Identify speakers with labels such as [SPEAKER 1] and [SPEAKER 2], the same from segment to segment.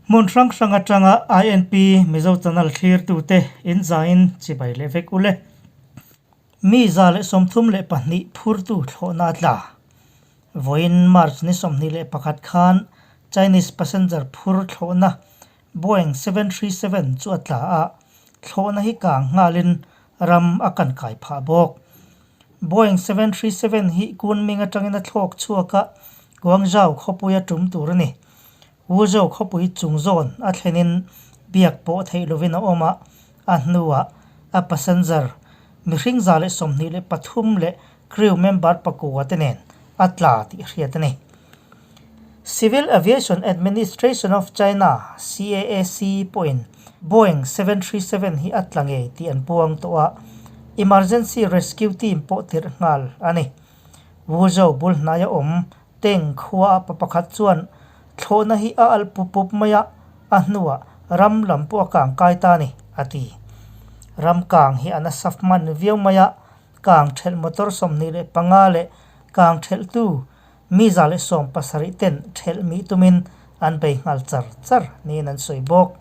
[SPEAKER 1] Hmun hrang hrang atanga INP Mizo Channel thlirtute in zaiin chibai leh vek ule. Mi 132 phurtu thlawhna a tla. Vawiin March ni 21 khan Chinese passenger phur thlawhna Boeing 737 chu a tla a, thlawhna hi kang nghalin ram a kan kai phah bawk. Boeing 737 hi Kunming atangin a thlawk chhuak a, Guangzhou khawpuia tum tur a ni. Wuzhou khawpui chung zawn a thlenin biak pawh theih lovin a awm a, a hnuah a passenger mihring 123 leh crew member pakua te nen a tla tih hriat a ni. Civil Aviation Administration of China, CAAC, pawhin Boeing 737 hi a tla ngei tih an puang tawh a, emergency rescue team pawh tirh nghal a ni. Wuzhou bul hnaia awm Teng khua pa pakhat chuan thlawhna hi a alh pup pup mai a, a hnuah ram lam pawh a kang kai ta a ni, a ti. Ram kang hi a nasa hman viau mai a, kang thelh motor 25 leh kang thelhtu mi 170 ten thelh mih tumin an bei nghal char char niin an sawi bawk.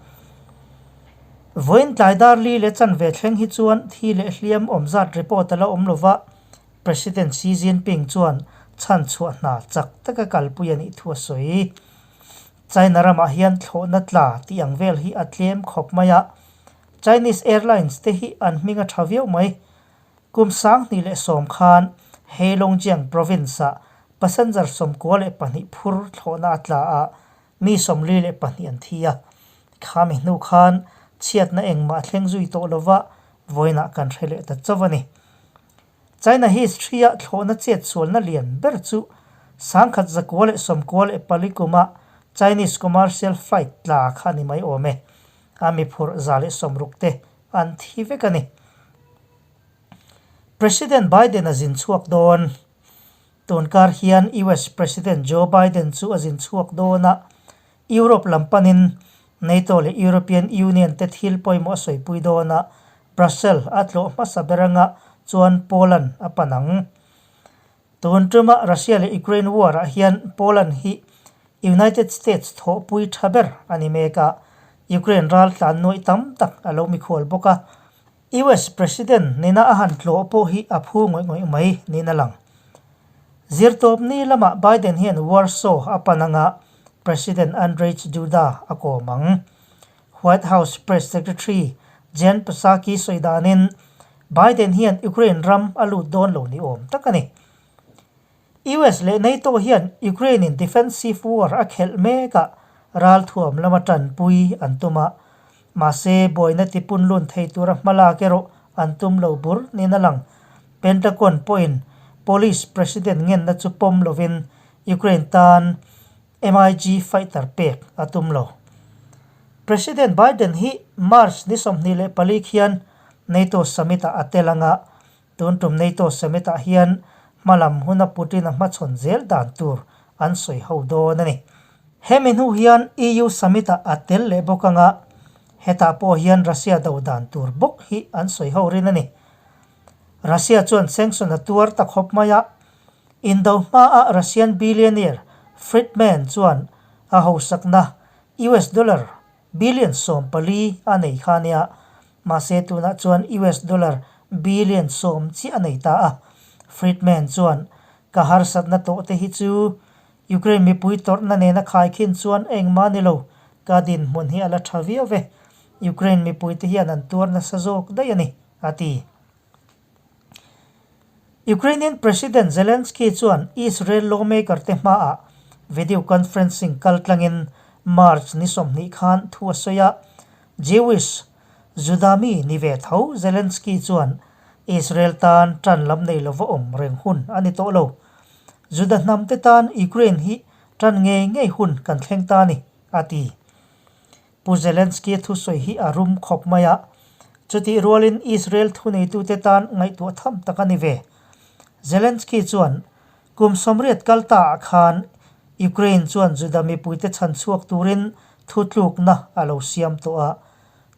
[SPEAKER 1] Vawiin tlai dar li leh chanve thleng hi chuan thi leh hliam awm zat report a la awm lova, President Xi Jinping chuan chhanchhuah hna chak taka kalpui a nih thu a sawi. China ramah hian thlawhna tla tih ang vel hi a tlem khawp mai a, Chinese Airlines te hi an hming a tha viau mai. Kum 2010 khan Heilongjiang province-ah passenger 92 phur thlawhna a tla a, mi 42 an thi a. Khami hnu khan chhiatna engmah a thleng zui tawh lova, vawiinah kan hre leh ta chauh a ni. China history-a thlawhna chet sualna lian ber chu 1994 kuma Chinese commercial flight tla kha a ni mai awm e. A mi phurh 160 te an thi vek a ni. President Biden a zin chhuak dawn. Tunkar hian US President Joe Biden chu a zin chhuak dawn a, Europe lam panin NATO leh European Union te thil pawimawh a sawipui dawn a, Brussels a tlawh hmasa ber anga chuan Poland a pan ang. Tun tuma Russia leh Ukraine war ah hian Poland hi United States thawhpui tha ber a ni mek a, Ukraine ral tlan nuaih tam tak a lo mikhual bawk a. US President nena a han tlawh pawh hi a phu ngawih ngawih mai niin a lang. Zirtawpni lamah Biden hian Warsaw a pan anga President Andrzej Duda a kawm ang. White House Press Secretary Jen Psaki sawi danin Biden hian Ukraine ram a lut dawn lo ni awm tak a ni. US leh NATO hian Ukraine in defensive war a khelh mekah ralthuam lama tanpui an tum a, mahse buaina tipun lun thei tura hmalak erawh an tum lo bur niin a lang. Pentagon pawhin Polish President ngenna chu pawm lovin Ukraine tan MiG fighter pek a tum lo. President Biden hi March ni 24 khian NATO summit-ah a tel anga, tun tum NATO summit-ah hian hmalam huna Putin-a hmachhawn zel dan tur an sawi ho dawn a ni. Hemi hnu hian EU summit-ah a tel leh bawk anga, hetah pawh hian Russia do dan tur bawk hi an sawi ho rin a ni. Russia chuan sanction a tuar ta khawp mai a, Indo hmaa Russian billionaire Fridman chuan a hausakna US dollar billion 14 a nei kha nia, mahse tunah chuan US dollar billion 10 chiah a nei ta a. Fridman chuan, Ka harsatna tawh te hi chu Ukraine mipui tawrhna nena khaikhin chuan engmah ni lo, ka dinhmun hi a la tha viau ve. Ukraine mipui te hian an tuar nasa zawk daih a ni, a ti. Ukrainian President Zelensky chuan Israel lawmaker te hmaah video conferencing kaltlangin March ni 20 khan thu a sawi a, Jewish, Juda mi ni ve tho Zelensky chuan Israel tan tan lam nei lova awm reng hun a ni tawh lo. Juda hnam te tan Ukraine hi tan ngei ngei hun kan thleng ta a ni, a ti. Pu Zelensky thusawi hi a rum khawp mai a, chutih rualin Israel thuneitute tan ngaihtuah tham tak a ni ve. Zelensky chuan, Kum 80 kal taah khan Ukraine chuan Juda mipuite chhan chhuak turin thutlukna a lo siam tawh a,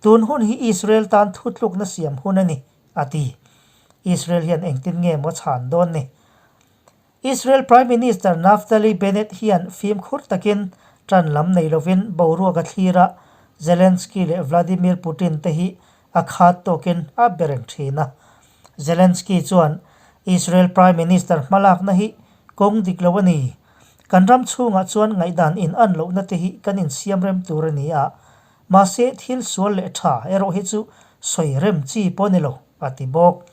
[SPEAKER 1] tun hun hi Israel tan thutlukna siam hun a ni, a ti. Israel hian engtin nge maw chhan dawn ni? Israel Prime Minister Naftali Bennett hian fimkhur takin Ṭan lam nei lovin boruak a thlir a, Zelensky leh Vladimir Putin te hi a khat tawkin a be reng ṭhin a. Zelensky chuan Israel Prime Minister hmalakna hi kawng dik lo a ni. Kan ram chhungah chuan ngaihdan in an lohna te hi kan insiam rem tur a ni a, mahse thil sual leh ṭha erawh hi chu sawi rem chi pawh a ni lo, a ti bawk.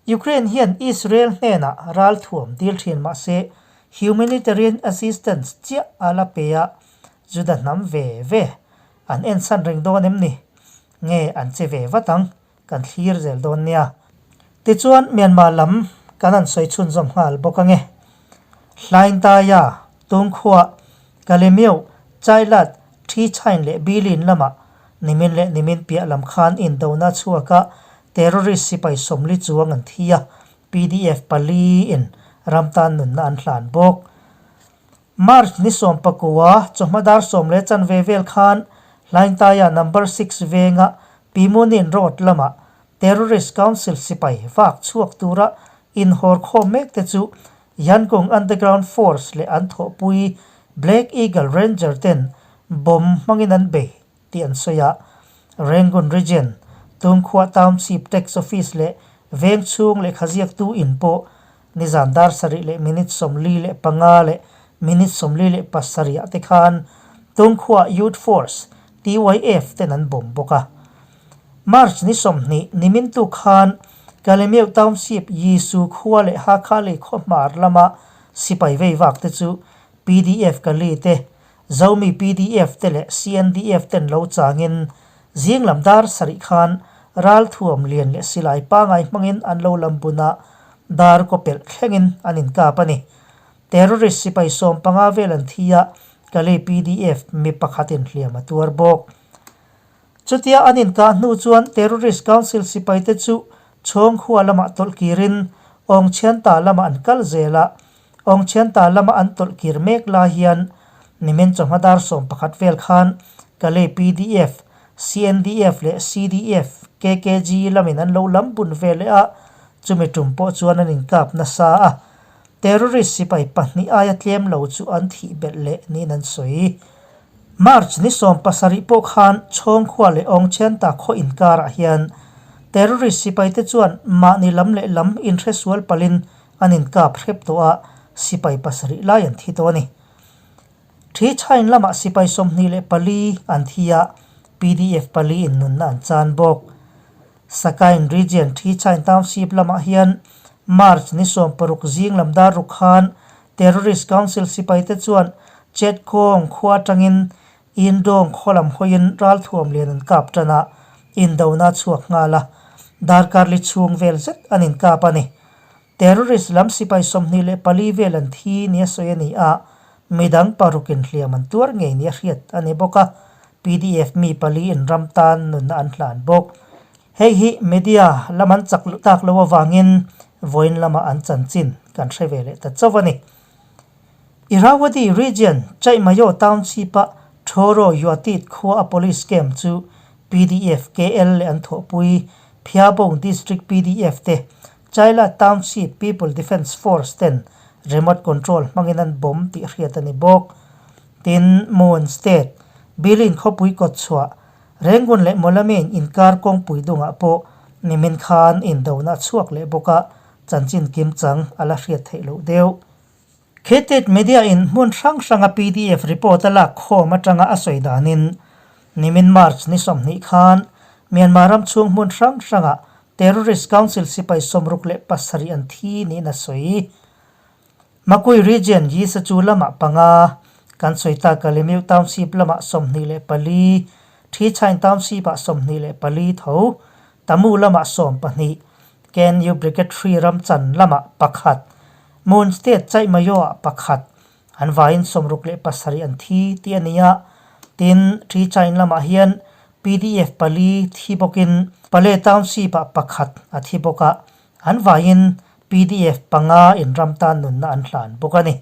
[SPEAKER 1] Ukraine hian Israel hnenah ralthuam dil thin mahse humanitarian assistance chiah a la pe a, Juda hnam ve ve an ensan reng dawn em ni? Nge an che ve vat ang? Kan thlir zel dawn nia. Tichuan Myanmar lam kan han sawi chhunzawm nghal bawk ange. Hlaintaia, Tungkhua, Kalemyo, Chailat, Thichain leh Bilin lamah nimin leh nimin piah lam khan indona chhuak a terrorist sipai 40 chuang an thi a, PDF pali in ram tan nunna an hlan bawk. March ni 19 chawhma dar 10:15 vel khan Hlaintaia number 6 venga Pimunin Road lamah Terrorist Council sipai vak chhuak tura inhawr khawm mek te chu Yangon Underground Force leh an thawhpui Black Eagle Ranger ten bomb hmangin an bei tih an sawi a. Rangoon Region, Tungkhua Township Tax Office leh veng chhung lehkha ziaktu in pawh nizan dar 7 leh minute 45 leh minute 47 ah te khan Tungkhua Youth Force, TYF, ten an bomb bawk a. March ni 20 nimin tu khan Kalemyo Township Yisu khua leh Hakha lei khaw hmar lama sipai vei vak te chu PDF Kali te, Zomi PDF te leh CNDF ten lo changin zing lam dar 7 khan ralthuam lian leh silai pangai hmangin an lo lam bun a, dar kaw pelh thlengin an inkap a ni. Terrorist sipai 15 vel an thi a, Kali PDF mi pakhatin hliam a tuar bawk. Chutia an inkah hnu chuan Terrorist Council sipaite chu Chhawngkhua lamah tawlh kirin Awngchhianta lamah an kal zel a, Awngchhianta lama an tawlh kir mek lai hian nimin chawhma dar 11 vel khan Kalay PDF, CNDF leh CDF, KKG lamin an lo lam bun ve leh a, chumi tum pawh chuan an inkap nasa a, Terrorist sipai pahnih aia tlem lo chu an thih belh leh niin an sawi. March ni 17 pawh khan Chhawngkhua leh Awngchhianta khaw inkarah hian terrorist sipaite chuan mahni lam leh lam inhresual palin an inkap hrep tawh a, sipai 7 lai an thi tawh a ni. Thi Chain lamah sipai 24 an thi a, PDF pali in nunna an chan bawk. Sakain Region Thi Chain Township lamah hian March ni 60 zing lam dar ruk khan Terrorist Council sipaite chuan Chetkawng khua atangin Indawng khaw lam hawiin ralthuam lian an kap tan a, indona a chhuak nghal a, darkar li chhung vel zet an inkap a ni. Terrorist lam sipai 24 vel an thi nia sawi a ni a, midang parukin hliam an tuar ngei nia hriat a ni bawk a, PDF mi pali in ram tan nunna an hlan bawk. Hei hi media lam an chak tak lo avangin vawiin lama an chanchin kan hre ve leh ta chauh a ni. Irrawaddy Region, Chaihmayo Township-a Thoro Yuatit khua a police camp chu PDF KL leh an thawhpui Phiabong District PDF te Chaila Township People Defence Force ten remote control hmangin an bomb tih hriat a ni bawk. Tin, Mon State, Bilin khawpui kawtchhuah, Rengun leh Mawlamein inkar kawngpui dungah pawh nimin khan indona a chhuak leh bawk a, chanchin kimchang a la hriat theih loh deuh. Khetet Media in hmun hrang hranga PDF report a lak khawm atanga a sawi danin nimin March ni 20 khan Myanmar ram chhung hmun hrang hranga Terrorist Council sipai 67 an thi niin a sawi. Makui Region Yisachu lamah panga, kan sawi ta Kalemyo Township lamah 24, Thichain Township ah 24 tho, Tamu lamah 12, KNU Brigade 3 Ramchan lamah pakhat, Mon State Chaihmayo ah pakhat, an vaiin 67 an thi tih a ni a. Tin, Thichain lamah hian PDF pali thi bawkin Pale Township ah pakhat a thi bawk a, an vaiin PDF panga in ram tan nunna an hlan bawk a ni.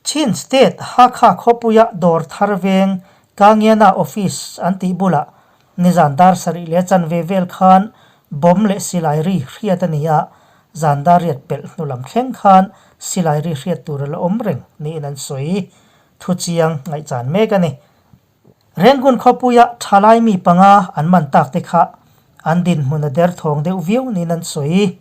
[SPEAKER 1] Chin State Hakha khawpuia dawr thar veng Kangiana Office an tih bulah nizan dar 7:15 vel khan bomb leh silai ri hriat a ni a, zan dar riat pelh hnu lam thleng khan silai ri hriat tur a la awm reng niin an sawi. Thuchiang ngaihchan mek a ni. Rangoon khawpuia thalai mi panga an man tak te kha an dinhmun a derthawng deuh viau niin an sawi.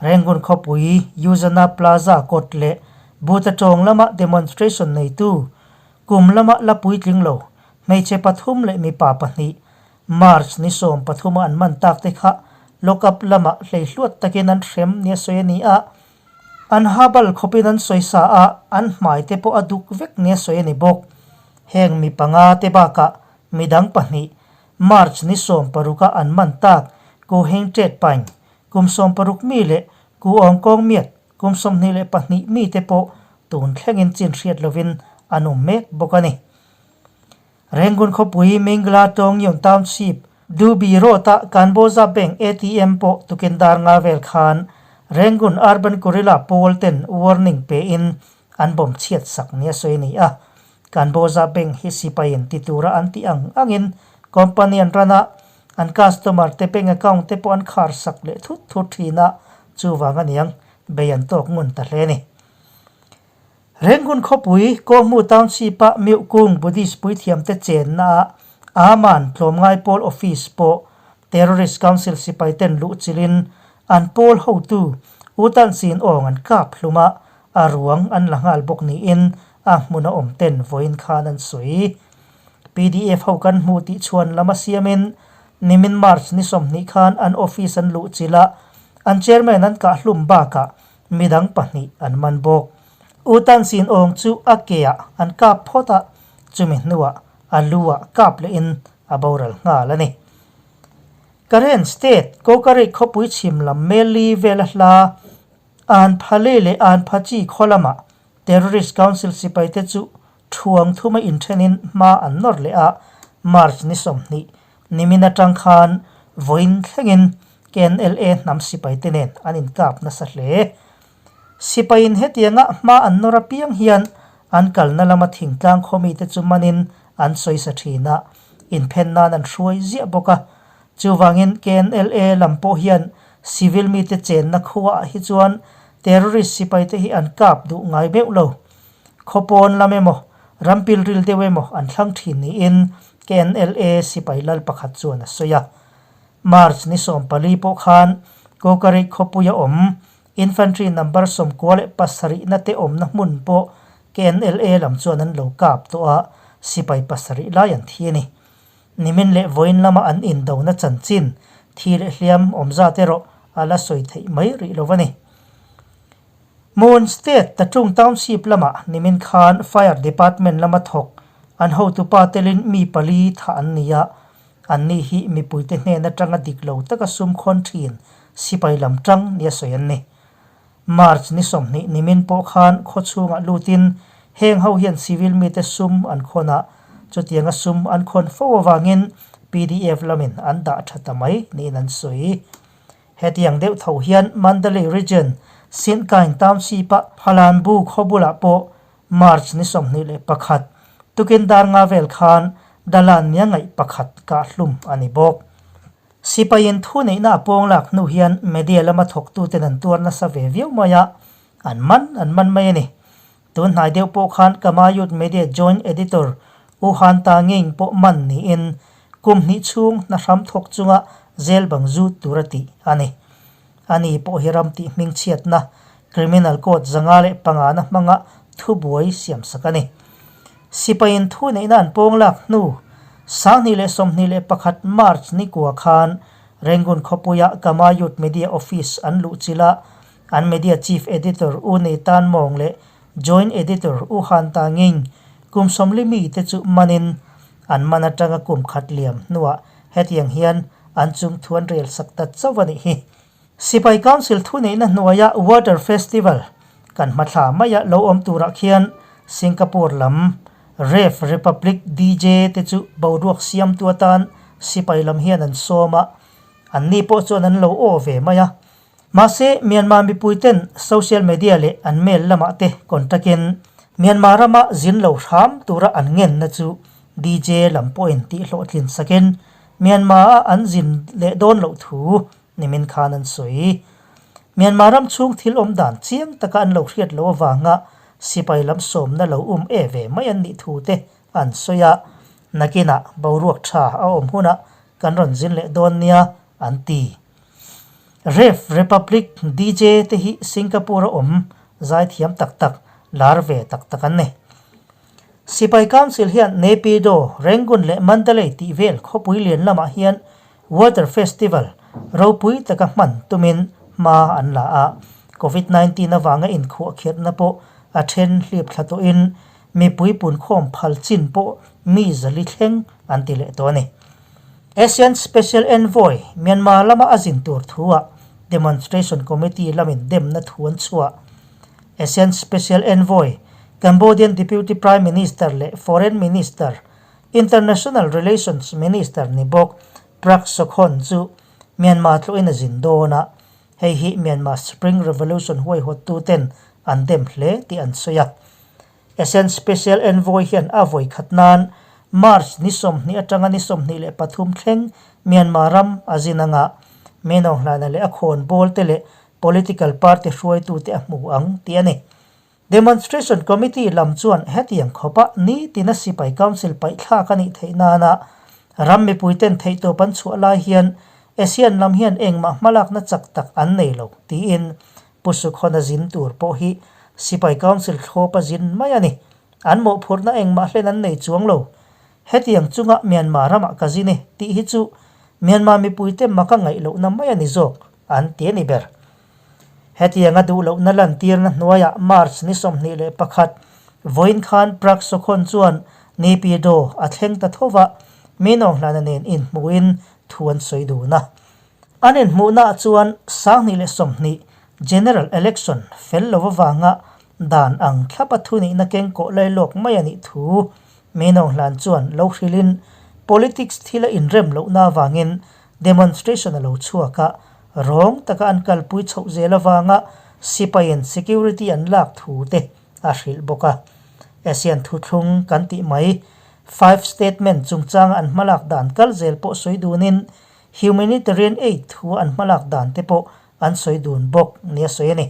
[SPEAKER 1] Rangoon khawpui Yuzana Plaza kawt leh Buta tawng lama demonstration neitu kum lama la puitling lo hmeichhe pathum leh mipa pahnih March ni 13 a an man tak te kha lock-up lamah hleihluat takin an hrem nia sawi a ni a. An habal khawpin an sawi sa a, an hmai te pawh a duk vek nia sawi a ni bawk. Heng mi panga te bakah midang pahnih March ni 16 a an man tak Ku Heng Tet Paing, kum 60 mi leh Ku Awng Kawng Miat, kum 22 mi te pawh tun thlengin chin hriat lovin an awm mek bawk a ni. Rangoon khawpui Mingla Tawngyun Township, Dubi Road-a Kanbawza Bank ATM pawh tukin dar nga vel khan Rangoon Urban Guerrilla pawl ten warning pein an bawm chhiat sak nia sawi a ni a. Kanbawza Bank hi sipaiin ti tura an tih ang angin company an run a, an customer te bank account te pawh an khar sak leh thut thut thin a, chuvang aniang bei an tawk ngun ta hle a ni. Rangoon khawpui Kawhmu Township-a Meuhkung Buddhist puithiamte chennaah Aman tlawmngai pawl office pawh Terrorist Council sipaiten luhchilhin an pawl hotu U Tan Sin Aung an kap hlum a, a ruang an la nghal bawk niin a hmuna awmten vawiin khan an sawi. PDF ho kan hmu tih chhuan lam a siamin nimin March ni 20 khan an office an luhchilh a, an chairman an kah hlum bakah Midang pahnih an man bawk. U Tan Sin Aung chu a keah an kap phawt a, chumi hnuah a lu-ah kap lehin a boral nghal a ni. Karen State, Kawkareih khawpui chhim lam Meli vela hla An Phale leh An Phachi khaw lamah Terrorist Council sipaite chu thuang thuma inthenin hma an nawr leh a, March ni 20 nimin atang khan vawiin thlengin KNLA hnam sipaite nen an inkap nasa hle. Sipaiin hetianga hma an nawr apiang hian an kalna lama thingtlang khawmite chu manin an sawi sa thin a, inphen nan an hruai ziah bawk a. Chuvangin KNLA lam pawh hian civil mite chenna khuaah hi chuan terrorist sipaite hi an kap duh ngai meuh lo. Khawpawn lam emaw, ram pilril deuh emaw an thlang thin niin KNLA sipai lal pakhat chuan a sawi a. March ni 14 pawh khan Kawkareih khawpuia awm Infantry number 97 na te awmna hmun pawh KNLA lam chuan an lo kap tawh a, sipai pasarih lai an thi a ni. Nimin leh vawiin lama an indona chanchin thi leh hliam awm zat erawh a la sawi theih mai rih lo a ni. Mon State Tatung Township lamah nimin khan Fire Department lama thawk an hotupa telin mi pali thah an ni a, anni hi mipuite hnen atanga dik lo taka sum khawn thin sipai lam tang nia sawi an ni. March ni 20 nimin pawh khan khaw chhungah lutin heng ho hian civil mite sum an khawn a, chutianga sum an khawn fo avangin PDF lamin an dah tha ta mai niin an sawi. Hetiang deuh tho hian Mandalay Region, Sinkain Township-a Phalanbu khaw bulah pawh March ni 21, tukin dar nga vel khan Dalan nia ngaih pakhat kah hlum a ni bawk. Sipaiin thu neihna a pawng lak hnu hian media lama thawktuten an tuar nasa ve viau mai a, an man an man mai a ni. Tun hnai deuh pawh khan Kamayut Media Joint Editor U Han Ta Nging pawh man niin kum hnih chhung hna hram thawk chunga zel bang zut tur a tih a ni. Ani pawh hi ram tih hmingchhiatna Criminal Code 505 na hmanga thubuai siamsak a ni. Sipaiin thu neihna an pawng lak hnu 2021 March ni kua khan Rangoon khawpuia Kamayut Media Office an luhchilh a, An media chief editor U Nei Tan Mawng leh joint editor U Han Ta Nging kum 40 mi te chu manin an man atanga kum khat liam hnuah hetiang hian an chung thu an rel sak ta chauh a nih hi. Sipai Council thuneihna hnuaia Water Festival kan hmathla maia lo awm turah khian Singapore lam Rave Republic DJ te chu boruak siamtu atan sipai lam hian an sawm a, anni pawh chuan an lo aw ve mai a. Mahse, Myanmar mipuiten social media leh an mail lamah te contact-in Myanmar rama zin lo hram tura an ngenna chu DJ lam pawhin tihhlawhtlin sakin Myanmar-a an zin leh dawn loh thu nimin khan an sawi. Myanmar ram chhung thil awm dan chiang taka an lo hriat loh avanga. sipai lam sawmna lo um e ve mai an nih thu te an sawi a, nakinah boruak tha a awm hunah kan rawn zin leh dawn nia an ti. Rev Republic DJ te hi Singapore a awm zaithiam tak tak lar ve tak tak an ni. Sipai Council hian Naypyidaw, Rangoon leh Mandalay tih vel khawpui lian lamah hian Water Festival ropui taka hman tumin hma an la a, Covid 19 avanga inkhuahkhirhna pawh a then hlip thla tawhin mipui punkhawm phal chin pawh mi zali thleng an ti leh tawh a ni. ASEAN Special Envoy Myanmar lama a zin tur thuah Demonstration Committee lamin demna thu an chhuah. ASEAN Special Envoy, Cambodian Deputy Prime Minister leh Foreign Minister, International Relations Minister ni bawk Prak Sokhonn chu Myanmar tlawhin a zin dawn a, hei hi Myanmar Spring Revolution huaihawttuten an dem hle tih an sawi a. ASEAN Special Envoy hian a vawi khat nan March ni 20 atanga ni 23 thleng Myanmar ram a zin anga Menawnghlana leh a khawnbawl te leh Political party hruaitute a hmu ang tih a ni. Demonstration Committee lam chuan hetiang khawpa nitina sipai council paihthlak a nih theih nana ram mipuiten theihtawp an chhuah lai hian ASEAN lam hian engmah hmalakna chak tak an nei lo tiin Pu Sukhona zin tur pawh hi sipai council thlawpa zin mai a ni. An mawhphurhna engmah hlen an nei chuang lo. Hetiang chunga Myanmar ramah ka zin e tih hi chu Myanmar mipuite maka ngaih lohna mai a ni zawk an ti a ni ber. Hetianga duh lohna lantirna hnuaiah March ni 21 vawiin khan Prak Sokhon chuan Naypyidaw a thleng ta tho va, Minawnghlana nen inhmuhin thu an sawi dun a. An inhmuhnaah chuan 2020 General Election fel lo avanga dan ang thlapa thunihna kengkawh lailawk mai a nih thu Minawnghlana chuan lo hrilhin politics thil a inrem lohna avangin Demonstration a lo chhuak a, rawng taka an kalpui chhoh zel avanga sipaiin security an lak thu te a hrilh bawk a. ASEAN thuthlung kan tih mai, Five Statement chungchanga an hmalak dan kal zel pawh sawi dunin humanitarian aid thu an hmalak dan te pawh an sawi dun bawk nia sawi a ni.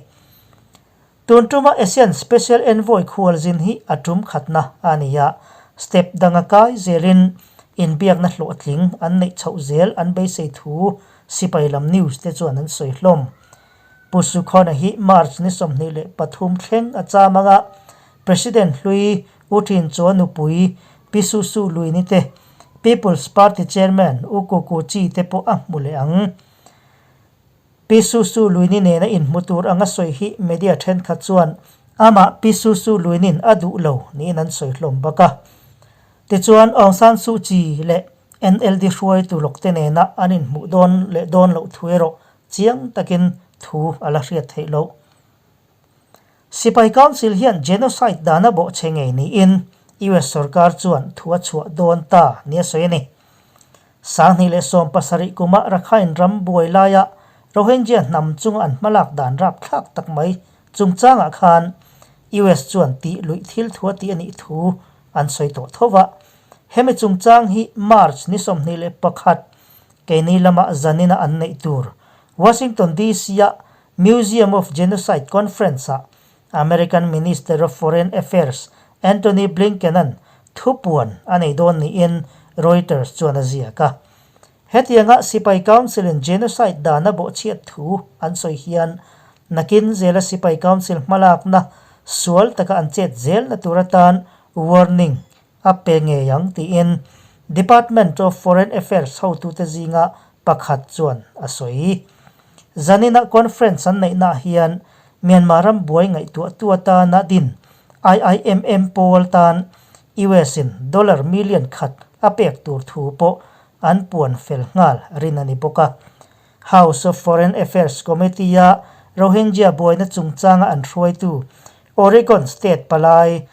[SPEAKER 1] Tun tuma ASEAN Special Envoy khualzin hi a tum khatna a ni a, step danga kai zelin inbiakna hlawhtling an neih chhoh zel an beisei thu sipai lam news te chuan an sawi hlawm. Pu Sukhona hi March ni 23 thleng a cham anga President hlui U Thin Chaw nupui Pi Su Su Luini te, People's Party Chairman U Ku Ku Chi te pawh a hmu leh ang. Pi Su Su Luini nena inhmu tur anga sawi hi media thenkhat chuan amah Pi Su Su Luinin a duh lo niin an sawi hlawm bawk a. Tichuan Aung San Suu Kyi leh NLD hruaitu lawkte nena an inhmuh dawn leh dawn loh thu erawh chiang takin thu a la hriat theih loh. Sipai Council hian genocide dana bawhchhe ngei niin US sorkar chuan thu a chhuah dawn ta nia sawi a ni. 2017 kuma Rakhine ram buai laia Rohingya hnam chunga an hmalak dan rapthlak tak mai chungchangah khan US chuan tih luih thil thu a tih a nih thu an sawi tawh tho va. Hemi chungchang hi March ni 21 keini lama zanina an neih tur Washington DC-a Museum of Genocide Conference-ah American Minister of Foreign Affairs Antony Blinken-a'n thupuan a nei dawn niin Reuters chuan a ziak a. Hetianga Sipai Council-in genocide dan a bawhchhiat thu an sawi hian nakin zela Sipai Council hmalakna sual taka an chet zelna tur atan warning a pe ngei ang tiin Department of Foreign Affairs hotute zinga pakhat chuan a sawi. Zanina conference an neihnaah hian Myanmar ram buai ngaihtuahtu atana din IIMM pawl tan US-in dollar million khat a pek tur thu pawh an puan fel nghal rin a ni bawk a. House of Foreign Affairs Committee-a Rohingya buaina chungchanga an hruaitu Oregon State palai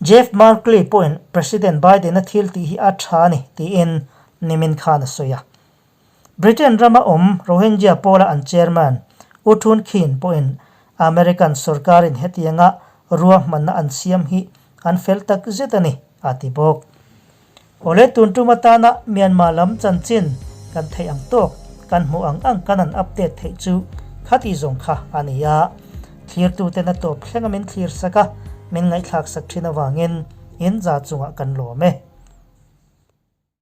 [SPEAKER 1] Jeff Merkley pawhin President Biden-a thil tih hi a tha a ni tiin nimin khan a sawi a. Britain rama awm Rohingya pawla an chairman U Htun Khin pawhin American sorkarin hetianga ruahmanna an siam hi an fel tak zet a ni, a ti bawk. Awle tun tum atana Myanmar lam chanchin kan theih ang tawk, kan hmuh ang ang kan han update theih chu khati zawng kha a ni a. Thlirtuten a tawp thleng a min thlir sak a, min ngaihthlak sak thin avangin in za chungah kan lawm e.